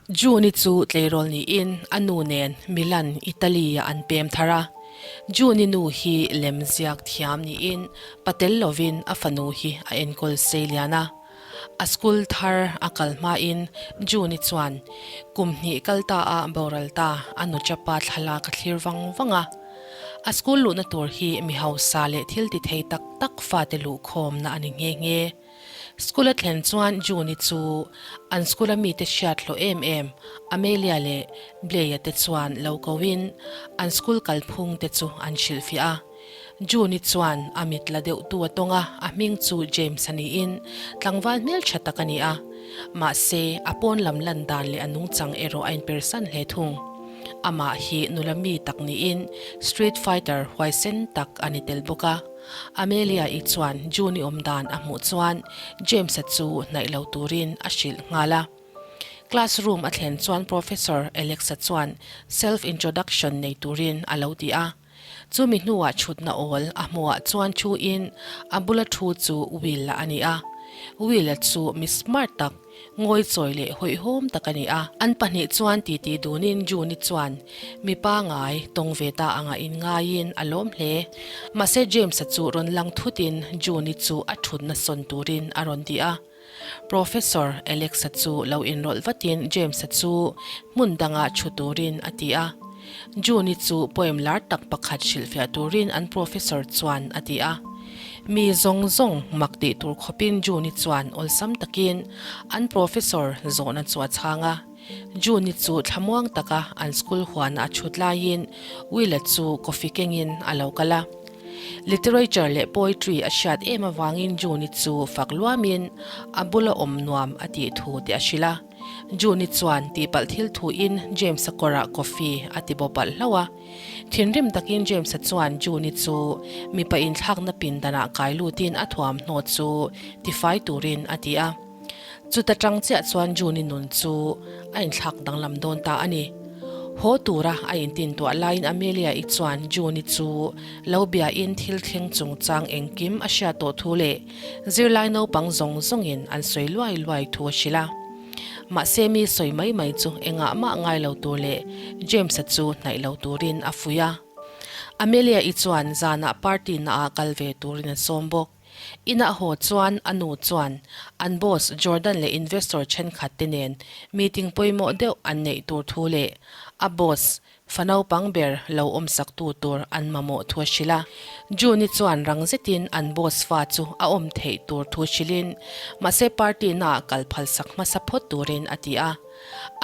June-i chu tleirawl niin a nu nen Milan, Italy-ah an pem thar a. June-i nu hi lem ziak thiam niin pa tel lovin a fanu hi a enkawl sei lian a. A school thar a kal hmain June-i chuan kum hnih kal ta a boral ta a nu chapa thlalak a thlir vang vang a. A school luhna tur hi mi hausa leh thil ti thei tak tak fate luhkhawmna a ni nghe nghe. School a thlen chuan June-i chu an school a mite hriat hlawh em em Amelia leh Blay-a te chuan lo koin an school kalphung te chu an hrilhfiah a. June-i chuan a mit la deuh tu a tawng a, a hming chu James a niin tlangval hmeltha tak a ni a. Mahse, a pawn lam lan dan leh a nungchang erawh a inpersan hle thung. Amah hi nula mi tak niin street fighter huaisen tak a ni tel bawk a. Amelia-i chuan June-i awm dan a hmuh chuan James-a chu hnaih lo turin a hrilh nghal a. Class room a thlen chuan Professor Alex-a chuan self introduction nei turin a lo ti a. Chumi hnuah chhutna awl a hmuhah chuan thuin a bula thu chu Will-a a ni a. Will-a chu mi smart tak, ngawichawi leh hawihhawm tak a ni a. An pahnih chuan titi dunin June-i chuan mi pangai tawng ve ta anga inngaiin a lawm hle. Mahse James-a chu rawn lang thutin June-i chu a thutna sawn turin a rawn ti a. Professor Alex-a chu lo inrawlh vatin James-a chu hmun danga thu turin a ti a. June-i chu poem lar tak pakhat hrilhfiah turin an professor chuan a ti a. Mi zawng zawng mak tih tur khawpin June-i chuan awlsam takin an professor zawhna chu a chhang a. June-i chu thlamuang taka an school huana a thut laiin Will-a chu coffee kengin a lo kal a. Literature leh poetry a hriat em avangin June-i chu fak luamin a bula awm nuam a tih thu te a hrilh a. June-i chuan tihpalh thil thuin James-a kawrah coffee a ti baw palh hlauh a. Thinrim takin James-a chuan June-i chu mipa inthlakna pindanah kai lutin a thuamhnaw chu tifai turin a ti a. Chuta tang chiah chuan June-i nun chu a inthlak danglam dawn ta a ni. Haw tura a intintuah laiin Amelia-i chuan June-i chu lo biain thil thleng chungchang engkim a hriat tawh thu leh zirlai naupang zawng zawngin an sawi luai luai thu a hrilh a. Mahse mi sawi mai mai chu engah mah ngai lo tur leh James-a chu hnaih lo turin a fuih a. Amelia-i chuan zanah party naah kal ve turin a sawm bawk. Inah haw chuan a nu chuan an boss Jordan leh investor thenkhat te nen meeting pawimawh deuh an neih tur thu leh a boss fa naupang ber lo awmsak tu tur an mamawh thu a hrilh a. June-i chuan rang zetin an boss fa chu a awm theih tur thu hrilhin mahse party naah kal phalsak hmasa phawt turin a ti a.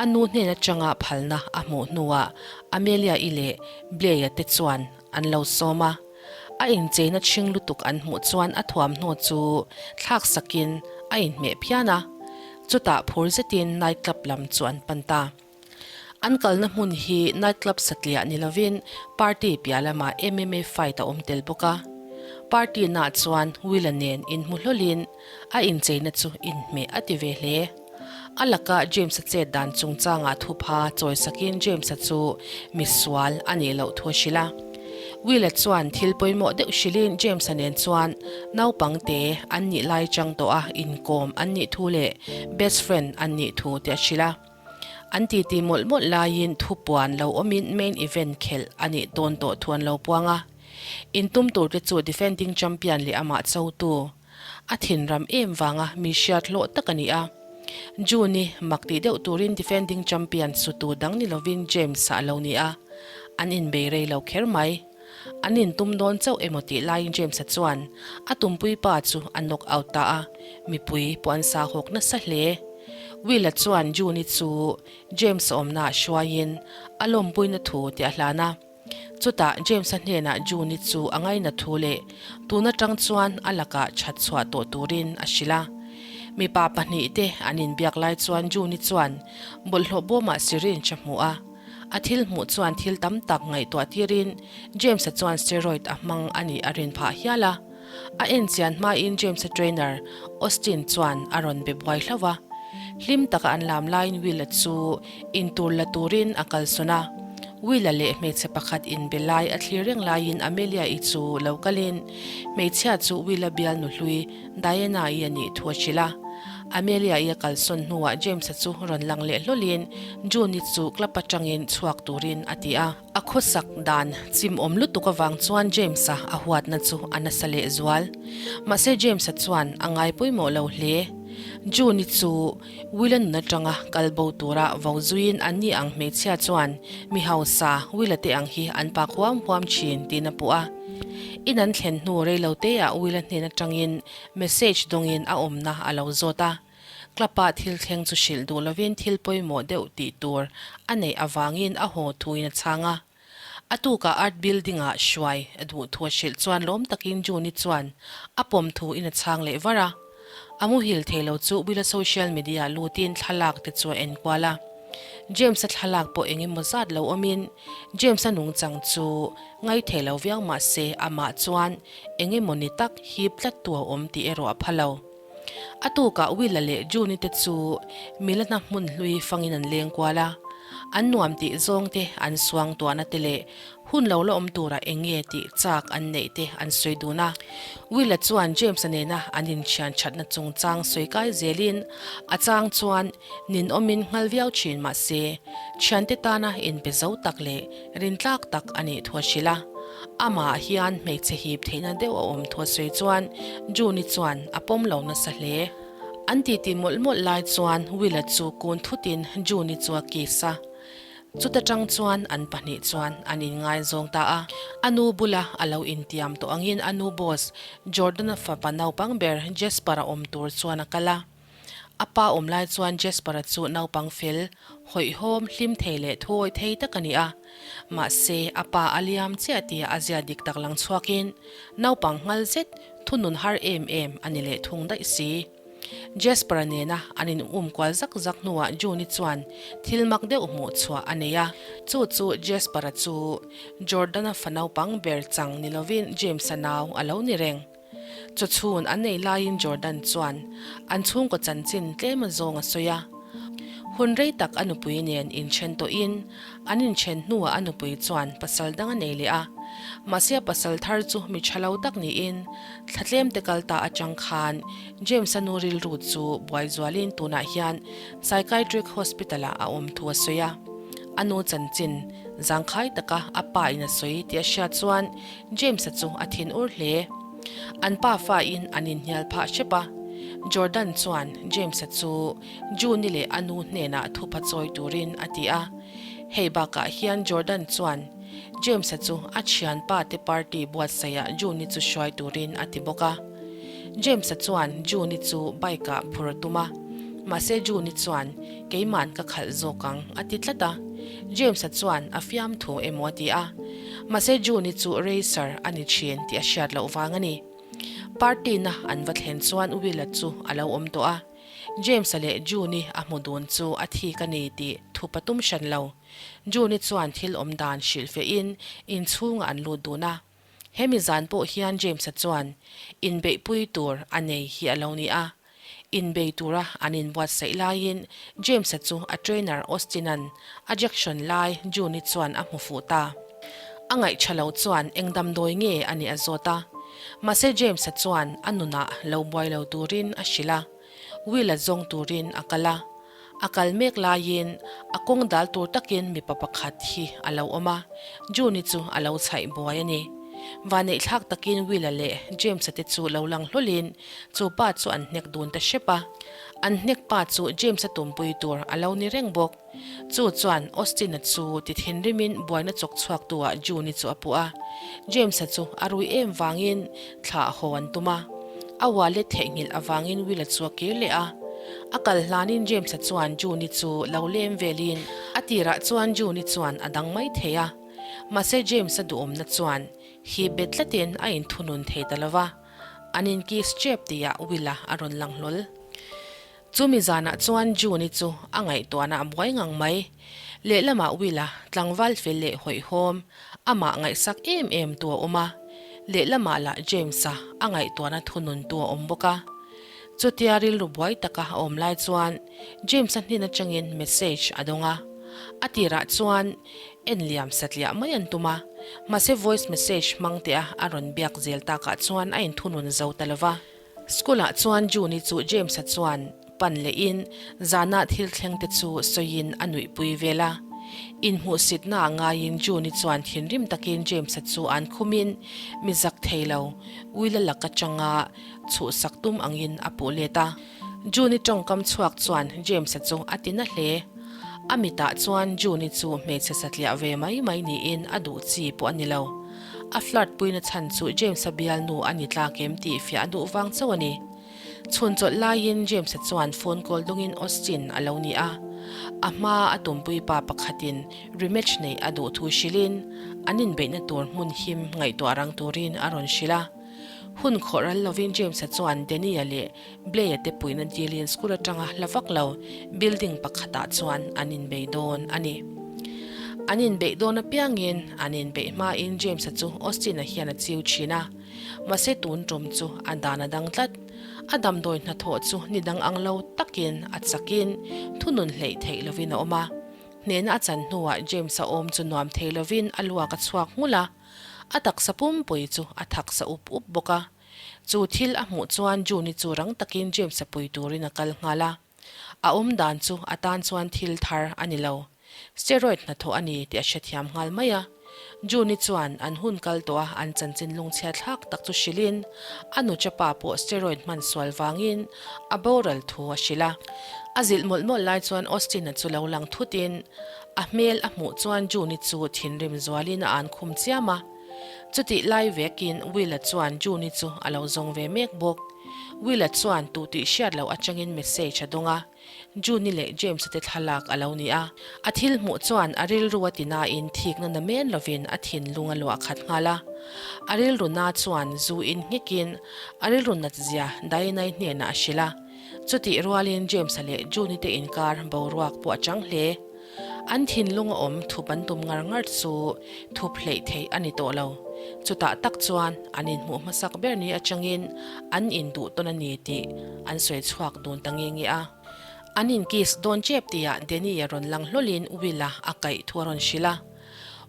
A nu hnen atanga phalna a hmuh hnuah Amelia-i leh Blair-a te chuan an lo sawm a. A incheina chhing lutuk an hmuh chuan a thuamhnaw chu thlak sakin a inhmeh phian a, chutah phur zetin night club lam chu an pan ta. An kalna hmun hi night club satliah ni lovin party piah lamah MMA fight a awm tel bawk a. Party naah chuan Will-a nen inhmu hlawlin a incheina chu inhmeh a ti ve hle. A laka James-a chet dan chungchangah thupha chawisakin James-a chu misual a nih loh thu a hrilh a. Will-a chuan thil pawimawh deuh hrilhin James-a nen chuan naupangte an nih lai chang tawh a inkawm an nih thu leh best friend an nih thu te a hrilh a. An titi mawlh mawlh laiin thupuan lo awmin main event khelh a nih dawn tawh thu an lo puang a. Intum turte chu defending champion leh amah chotu A thinram em vanga mi hriat hlawh tak a ni a. June-i mak tih deuh turin defending champion sutu dang ni lovin James-a a lo ni a. An inbei rei lo kher mai. An intum dawn chauh emaw tih laiin James-a chuan a tumpui pa chu a knock out ta a, mipui pawh an sahawk nasa hle. Will-a chuan June-i chu James-a awmnaah hruaiin a lawmpuina thu te a hlan a. Chutah James-a hnenah June-i chu a ngaina thu leh tun atang chuan a lakah that chhuah tawh turin a hrilh a. Mipa pahnihte an inbiak lai chuan June-i chuan bawlhhlawh bawmah syringe a hmu a. A thil hmuh chuan thil tam tak ngaihtuah tirin James-a chuan steroid a hmang a nih a rin phah hial a. A en chian hmain James-a trainer Austin chuan a rawn be buai hlauh a. Hlim taka an lam laiin Will-a chu intur la turin a kalsawn a. Will-a leh hmeichhe pakhat inbe lai a thlir reng laiin Amelia-i chu lo kalin hmeichhia chu Will-a bialnu hlui Diana-i a nih thu a hrilh a. Amelia-i a kalsawn hnuah James-a chu rawn lang leh hlawlin June-i chu club atangin chhuak turin a ti a. A khawsak dan chimawm lutuk avang chuan James-a a huatna chu a nasa leh zual. Mahse James-a chuan a ngai pawimawh lo hle. June-i chu Will-a nun atanga kal bo tura vo zuiin anni ang hmeichhia chuan mi hausa Will-a te ang hi an pak huam huam thin tiin a puh a. In an thlen hnu reiloteah Will-a hnen atangin message dawngin a awmna a lo zawt a. Club-ah thil thleng chu hrilh duh lovin thil pawimawh deuh tih tur a neih avangin a haw thuin a chhang a. A tukah Art Building-ah hruai a duh thu a hrilh chuan lawm takin June-i chuan a pawm thuin a chhang leh var a. A muhil thei lo chu Will-a social media lutin thlalak te chu a enkual a. James-a thlalak pawh eng emaw zat lo awmin James-a nungchang chu ngaithei lo viau mah se amah chuan eng emaw ni tak hip tlattu a awm tih erawh a pha lo. A tukah Will-a leh June-i te chu Milana hmun hlui fangin an leng kual a, an nuam tih zawng te, an suang tuahna te leh hun lo la awm turah eng nge tih chak an neih te an sawi dun a. Will-a chuan James-a nena an inthian thatna chungchang sawi kai zelin a chang chuan ninawmin nghal viau thin mah se, thiante tana inpe zo tak leh rintlak tak a nih thu a hrilh a. Amah hian hmeichhe hip theihna deuh a awm thu a sawi chuan June-i chuan a pawm lo nasa hle. An titi mawlh mawlh lai chuan Will-a chu kun thutin June-i chu a kiss a. Chuta tang chuan an pahnih chuan an inngaizawng ta a. A nu bula a lo intiam tawh angin a nu boss Jordan-a fapa naupang ber Jasper-a awm tur chuan a kal a. A pa awm lai chuan Jasper-a chu naupang fel, hawihhawm, hlim thei leh thuawi thei tak a ni a. Mahse, a pa a liam chiah tia a zia dik tak lang chhuakin naupang nghal zet, thunun har em em a ni leh thung daih si. Jasper-a nena an in um kual zak zak hnuah June-i chuan thil mak deuh hmuh chhuah a nei a. Chu chu Jasper-a chu Jordan-a fa naupang ber chang ni lovin James-a nau a lo ni reng. Chawchhun an nei laiin Jordan chuan an chhungkaw chanchin tlem azawng a sawi a. Hun rei tak a nupui nen inthen tawhin an inthen hnuah a nupui chuan pasal dang a nei leh a. Mahse a pasal thar chu mi tha lo tak niin thla tlem te kal ta atang khan James-a nu rilru chu buai zualin tunah hian Psychiatric Hospital-ah a awm thu a sawi a. A nu chanchin zangkhai taka a pa in a sawi tih a hriat chuan James-a chu a thin ur hle. An pa fa-in an inhnial phah hrep a. Jordan chuan James-a chu June-i leh a nu hnenah thupha chawi turin a ti a. Hei bakah hian Jordan chuan James-a chu a thianpa te party buatsaihah June-i chu hruai turin a ti bawk a. James-a chuan June-i chu bike-ah phur a tum a. Mahse June-i chuan Keima'n ka khalh zawk ang, a ti tlat a. James-a chuan a fiamthu emaw a ti a. Mahse June-i chu racer a ni thin tih a hriat loh vang a ni. Party-na an va thlen chuan Will-a chu a lo awm tawh a. James-a leh June-i a hmu dun chu a thik a ni tih thup a tum hran lo. June-i chuan thil awm dan hrilhfiahin inchhungah an lut dun a. Hemi zan pawh hian James-a chuan inbeihpui tur a nei hi a lo ni a. Inbei tura an inbuatsaih laiin James-a chu a trainer Austin-a'n a jection lai June-i chuan a hmu fuh ta. A ngaihṭha lo chuan eng damdawi nge a nih a zawt a. Mahse James-a chuan a nunah lo buai lo turin a hrilh a. Will-a zawng turin a kal a. A kal mek laiin a kawng dal tur takin mipa pakhat hi a lo awm a, June-i chu a lo chhaih buai a ni. Vaneihthlak takin Will-a leh James-a te chu lo lang hlawlin chu pa chu an hnek dun ta hrep a. An hnek pa chu James-a tumpui tur a lo ni reng bawk. Chu chuan Austin-a chu ti thinrimin buaina chawk chhuaktu-ah June-i chu a puh a. James-a chu a rui em vangin thlah haw an tum a. A wallet theihnghilh avangin Will-a chu a kir leh a. A kal hlanin James-a chuan June-i chu lo lem velin a tirah chuan June-i chuan a dang mai thei a. Mahse James-a duhawmna chuan hip bet tlatin a inthunun thei ta lo va. An inkiss ṭep tihah Will-a a rawn lang hlawl. Chumi zanah chuan June-i chu a ngaihtuahna a buai ngang mai. Lehlamah Will-a tlangval fel leh hawihhawm, amah ngaihsak em em tu a awm a, lehlamah lah James-a a ngaihtuahna thunun tu a awm bawk a. Chutia rilru buai taka a awm lai chuan James-a hnen atangin message a dawng a. A tirah chuan en liam satliah mai an tum a, mahse voice message hmang teh a a rawn biak zel takah chuan a inthunun zo ta lo va. School-ah chuan June-i chu James-a chuan. pan lehin zana thil thleng te chu sawiin a nuihpui vel a. Inhmuhsitna a ngaiin June-i chuan thinrim takin James-a chu an khumin mi zak thei lo, Will-a lak atanga chhuhsak tum angin a puh let a. June-i tawngkam chhuak chuan James-a chu a ti na hle. A mitah chuan June-i chu hmeichhe satliah ve mai mai niin a duh chi pawh a ni lo. A flirt puina chhan chu James-a bialnu a ni tlak em tih fiah a duh vang chauh a ni. Chhun chawlh laiin James-a chuan phone call dawngin Austin a lo ni a. A hma a tumpui pa pakhatin rematch neih a duh thu hrilhin an inbeihna tur hmun him ngaihtuah rang turin a rawn hrilh a. Hun khawh ral lovin James-a chuan Danny-a leh Blay-a te puihna dilin school atanga hla vak lo building pakhatah chuan an inbei dawn a ni. An inbeih dawn apiangin an inbeih hmain James-a chu Austin-a hian a chiu thin a, mahse tun tum chu a dan a dang tlat. A damdawi hnathawh chu ni dang ang lo takin a chakin thunun hleih theih lovin a awm a. Hnehna a chan hnuah James-a awm chu nuam thei lovin a luak a chhuak nghulh a. A taksa pumpui chu a thaksa up up bawk a. Chu thil a hmuh chuan June-i chu rang takin James-a pui turin a kal nghal a. A awm dan chu a tan chuan thil thar a ni lo. Steroid hnathawh a ni tih a hrethiam nghal mai a. June-i chuan an hun kal tawh a an chanchin lungchhia thlak tak chu hrilhin a nuchapa pawh steroid hman sual vangin a boral thu a hrilh a. A zilh mawlh mawlh lai chuan Austin-a chu lo lang thutin A hmel a hmuh chuan June-i chu thinrim zualin a an khum chiam a. Chutih lai vekin Will-a chuan June-i chu a lo zawng ve mek bawk. Will-a chuan tu tih hriat loh atangin message a dawng a, June-i leh James-a te thlalak a lo ni a. A thil hmuh chuan a rilru a ti nain thikna na men lovin a thinlung a luah khat nghal a. A rilru na chuan zu in nghekin a rilru nat zia Diana-i hnenah a hrilh a. Chutih rualin James-a leh June-i te inkar boruak pawh a chang hle. An thinlung a awm thup an tum ngar ngar chu thup hleih theih a ni tawh lo. Chutah tak chuan an inhmuh hmasak ber ni atangin an induh tawn a ni tih an sawi chhuak dun ta nge nge a. An inkiss dawn tep tihah Danny-a rawn lang hlawlin Will-a a kaih thu a rawn hrilh a.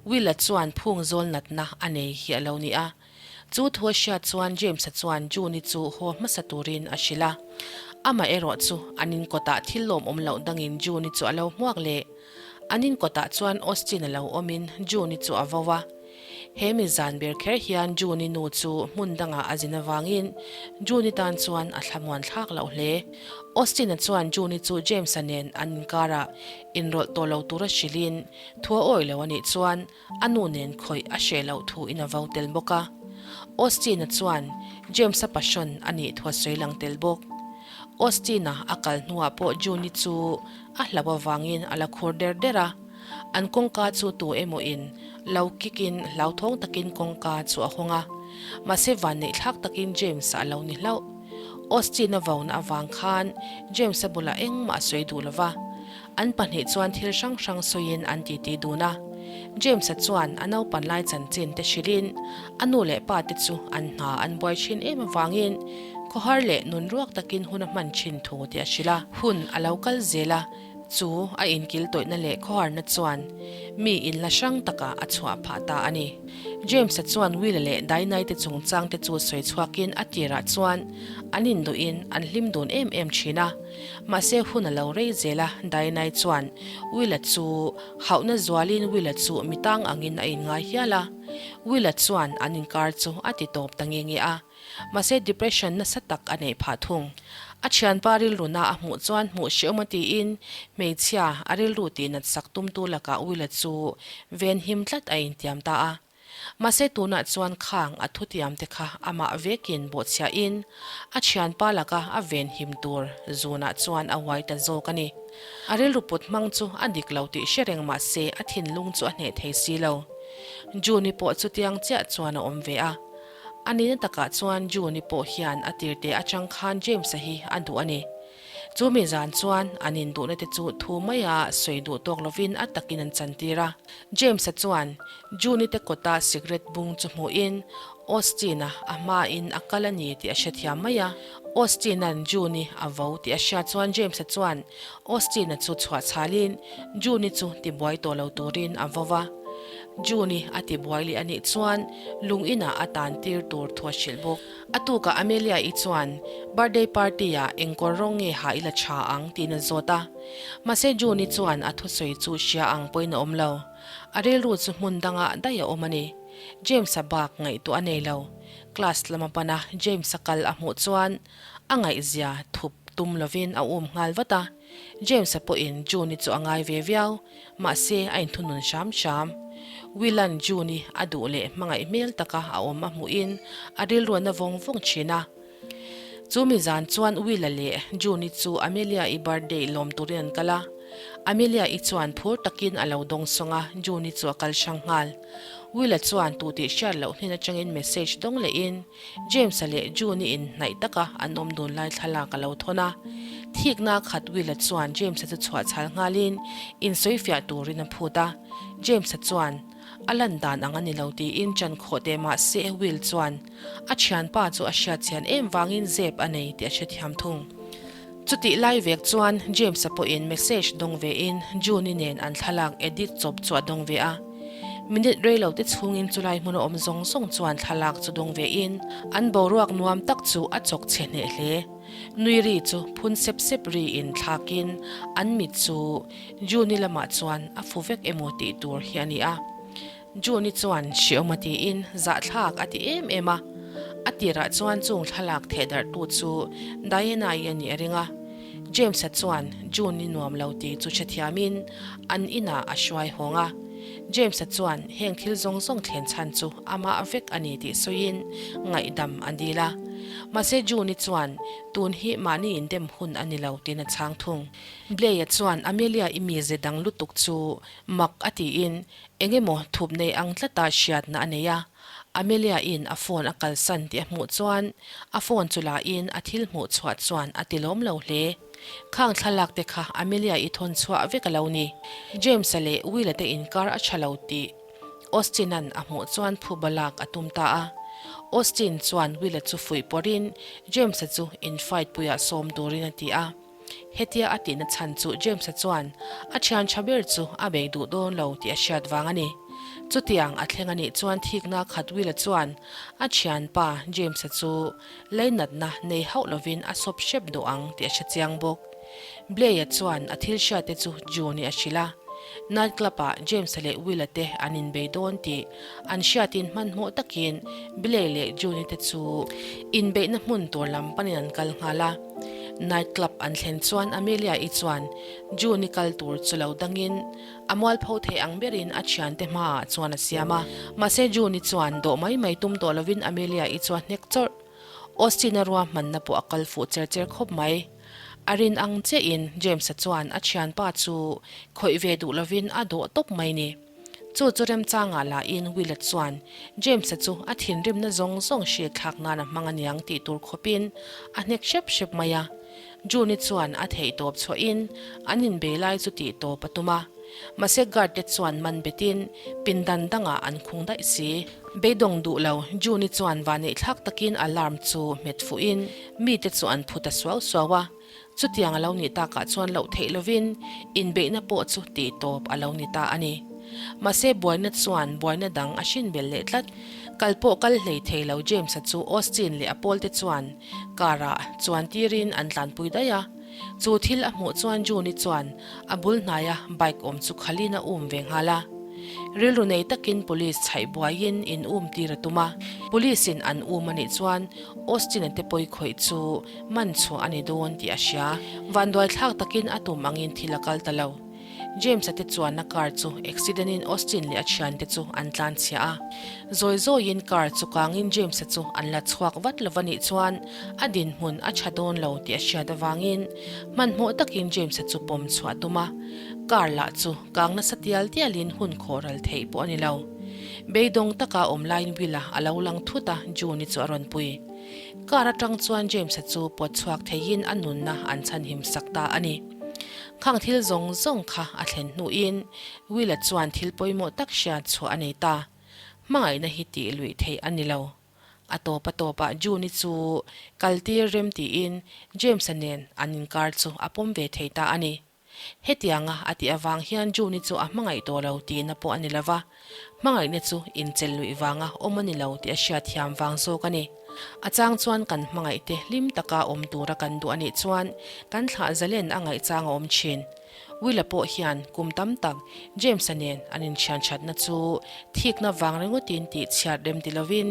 Will-a chuan phung zawl natna a nei hi a lo ni a. Chu thu a hriat chuan James-a chuan June-i chu haw hmasa turin a hrilh a. Amah erawh chu an inkawtah thil lawmawm loh dangin June-i chu a lo hmuak leh. An inkawtah chuan Austin-a lo awmin June-i chu a vo a. He mi zan ber kher hian June-i nu chu hmun dangah a zin avangin June-i tan chuan a thlamuan thlak loh hle. Austin-a chuan June-i chu James-a nen an inkarah inrawlh tawh lo tura hrilhin thu a awih lo a nih chuan A nu nen khawih a hreh loh thu in a vo tel bawk a. Austin-a chuan James-a passion a nih thu a sawi lang tel bawk. Austin-a a kal hnuah pawh June-i chu a hlauh avangin a la khur der der a. An kawngka chu tu emaw in lo kick in hlauthawng takin kawngka chu a hawng a. Mahse vanneih thlak takin James-a a lo ni hlauh. Austin-a vona avang khan James-a bulah engmah a sawi duh lo va. An pahnih chuan thil hrang hrang sawiin an titi dun a. James-a chuan a naupan lai chanchin te hrilhin a nu leh pa te chu an hna an buai thin em avangin khawhar leh nun ruak takin hun a hman thin thu tih a hrilh a. Hun a lo kal zel a, chu a inkil tawihna leh khawharna chuan mi inla hrang takah a chhuah phah ta a ni. James-a chuan Will-a leh Dainai te chungchang te chu sawi chhuakin a tirah chuan an induhin an hlim dun em em thin a. Mahse hun a lo rei zel a, Dainai chuan Will-a chu hauhna zualin Will-a chu mi tang angin a inngai hial a. Will-a chuan an inkar chu a ti tawp ta nge nge a. Mahse depression nasa tak a neih phah thung. A thianpa rilruna a hmuh chuan hmuh hreawm a tiin hmeichhia a rilru tihnat sak tumtu lakah Will-a chu venhim tlat a intiam ta a. Mahse tunah chuan khang a thutiam te kha amah vekin bawhchhiahin a thianpa laka a venhim tur zunah chuan a uai ta zawk a ni. A rilru put hmang chu a dik lo tih hre reng mahse a thinlung chu a hneh thei si lo. June-i pawh chutiang chiah chuan a awm ve a. A nihna takah chuan June-i pawh hian a tirte atang khan James-a hi a duh a ni. Chu mi zan chuan an induhna te chu thu maia sawi duh tawk lovin a takin an chantir a. James-a chuan June-i te kawta cigarette bung chu hmuhin Austin-a a hmain a kal a ni tih a hrethiam mai a. Austin-a'n June-i a vo tih a hriat chuan James-a chuan Austin-a chu chhuah chhalin June-i chu tibuai tawh lo turin a vo va. June-i a ti buai leh a nih chuan lung inah a tan tir tur thu a hrilh bawk. A tukah Amelia-i chuan birthday party-ah eng kawr rawng nge ha ila tha ang tiin a zawt a. Mahse June-i chuan a thusawi chu hria ang pawhin a awm lo. A rilru chu hmun dangah daih a awm a ni. James-a bak ngaihtuah a nei lo. Class lama pana James-a kal a hmuh chuan a ngaihzia thup tum lovin a um nghal vat a. James-a pawhin June-i chu a ngai ve viau, mahse a inthunun hram hram. Will-a'n June-i a duh leh hmangaih hmel taka a awm a hmuhin a rilru a na vawng vawng thin a. Chu mi zan chuan Will-a leh June-i chu Amelia-i birthday lawm turin an kal a. Amelia-i chuan phur takin a lo dawng sawng a, June-i chu a kal hrang nghal. Will-a chuan tu tih hriat loh hnen atangin message dawng lehin James-a leh June-i inhnaih taka an awm dun lai thlalak a lo thawn a. Thikna khat Will-a chuan James-a chu chhuah chhal nghalin insawifiah turin a phut a. James-a chuan, A lan dan ang a ni lo tiin chan khawh teh mah se Will chuan a thianpa chu a hriat chian em vangin zep a nei tih a hrethiam thung. Chutih lai vek chuan James-a pawhin message dawng vein June-i nen an thlalak edit chawp chu a dawng ve a. Minute reilo te chhungin chulai hmuna awm zawng zawng chuan thlalak chu dawng vein an boruak nuam tak chu a chawk chhe hneh hle. Nui ri chu phun sep sep riin thlakin an mit chu June-i lamah chuan a fu vek emaw tih tur hi a ni a. June-i chuan hreawm a tiin zahthlak a ti em em a. A tirah chuan chung thlalak thehdarhtu chu Diana-i a nih a ring a. James-a chuan June-i nuam lo tih chu hrethiamin an inah a hruai hawng a. James-a chuan heng thil zawng zawng thlen chhan chu amah vek a ni tih sawiin ngaihdam a dil a. Mahse June-i chuan tun hi mahni indem hun a ni lo tiin a chhang thung. Blair-a chuan Amelia-i mize dang lutuk chu mak a tiin eng emaw thup nei ang tlata hriatna a nei a. Amelia-in a phone a kalsan tih a hmuh chuan a phone chu lahin a thil hmuh chhuah chuan a ti lawm lo hle. Khang thlalak te kha Amelia-i thawn chhuah vek a lo ni. James-a leh Will-a te inkar a tha lo tih Austin-a'n a hmuh chuan phuba lak a tum ta a. Austin chuan Will-a chu fuih pawrhin James-a chu in-fight puiah sawm turin a ti a. Hetia a tihna chhan chu James-a chuan a thian tha ber chu a bei duh dawn lo tih a hriat vang a ni. Chutiang a thleng a nih chuan thikna khat Will-a chuan a thianpa James-a chu leinatna nei hauh lovin a sawp hrep duh ang tih a hre chiang bawk. Blair-a chuan a thil hriatte chu June-i a hrilh a. Night club-ah James-a leh Will-a te an inbei dawn tih an hriatin hmanhmawh takin Blair leh June-i te chu inbeihna hmun tur lam panin an kal nghal a. Night club an thlen chuan Amelia-i chuan June-i kal tur chu lo dangin a mualpho thei ang berin a thiante hmaah chuan a siam a. Mahse June-i chuan dawh mai mai tum tawh lovin Amelia-i chu a hnek chawrh. Austin-a ruahmanna pawh a kal fuh cher cher khawp mai. A rin ang chiahin James-a chuan a thianpa chu khawih ve duh lovin a dawh tawp mai ni. Chu chu remchangah lahin Will-a chuan James-a chu a thinrimna zawng zawng hriat thlak nan a hmang aniang tih tur khawpin a hnek hrep hrep mai a. June-i chuan a theih tawp chhuahin an inbei lai chu tih tawp a tum a. Mahse guard te chuan man betin pindan dangah an khung daih si. Beidawng duh lo June-i chuan vaneihthlak takin alarm chu hmet fuhin mite chu an phu ta suau suau a. Chutiang a lo nih takah chuan loh theih lovin inbeihna pawh chu tih tawp a lo ni ta a ni. Mahse buaina chuan buaina dang a hrin belh leh tlat. Kal pawh kal hlei thei lo James-a chu Austin leh a pawlte chuan car-ah chuan tirin an tlanpui daih a. Chu thil a hmuh chuan June-i chuan a bul hnaia bike awm chu khalin a um ve nghal a. Rilru nei takin police chhaih buaiin in um tir a tum a. Police-in an um a nih chuan Austin-a te pawi khawih chu Man chhuah a ni dawn tih a hria. Vanduai thlak takin a tum angin thil a kal ta lo. James-a te chuanna car chu accident in Austin leh a thiante chu an tlan chhia a. Zawi zawiin car chu kangin James-a chu an la chhuak vat lo va nih chuan a dinhmun a tha dawn lo tih a hriat avangin hmanhmawh takin James-a chu pawm chhuah a tum a. Car lah chu kang nasa tial tialin hun khawh ral theih pawh a ni lo. Beidawng taka awm laiin Will-a a lo lang thut a, June-i chu a rawn pui. Car atang chuan James-a chu pawt chhuak theihin a nunna an chhanhim sak ta a ni. Khang thil zawng zawng kha a thlen hnuin Will-a chuan thil pawimawh tak hriat chhuah a nei ta. Hmangaihna hi tih luih theih a ni lo. A tawp a tawpah June-i chu kaltir rem tiin James-a nen an inkar chu a pawm ve thei ta a ni. Hetianga a tih avang hian June-i chu a hmangaih tawh lo tihna pawh a ni lo va, hmangaihna chu inchelh luih vanga awm a ni lo tih a hriatthiam vang zawk a ni. A chang chuan kan hmangaihte hlim taka awm tura kan duh a nih chuan kan thlah zalen a ngaihchang a awm thin. Will-a pawh hian kum tam tak James-a nen an inthianthatna chu thikna vang ringawtin tih chhiat rem ti lovin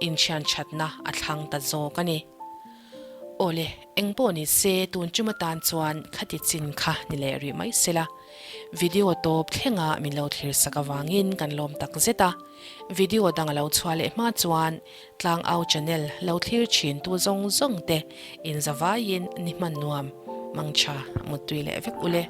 inthianthatna a thlang ta zawk a ni. Awle, eng pawh ni se tun chum atan chuan khati chin kha ni leh rih mai sela. Video tawp thlenga min lo thlir sak avangin kan lawm tak zet a. Video dang a lo chhuah leh hma chuan Tlangau channel lo thlir thin tu zawng zawng te inzavaiin ni hman nuam mangtha muttui leh vek ule.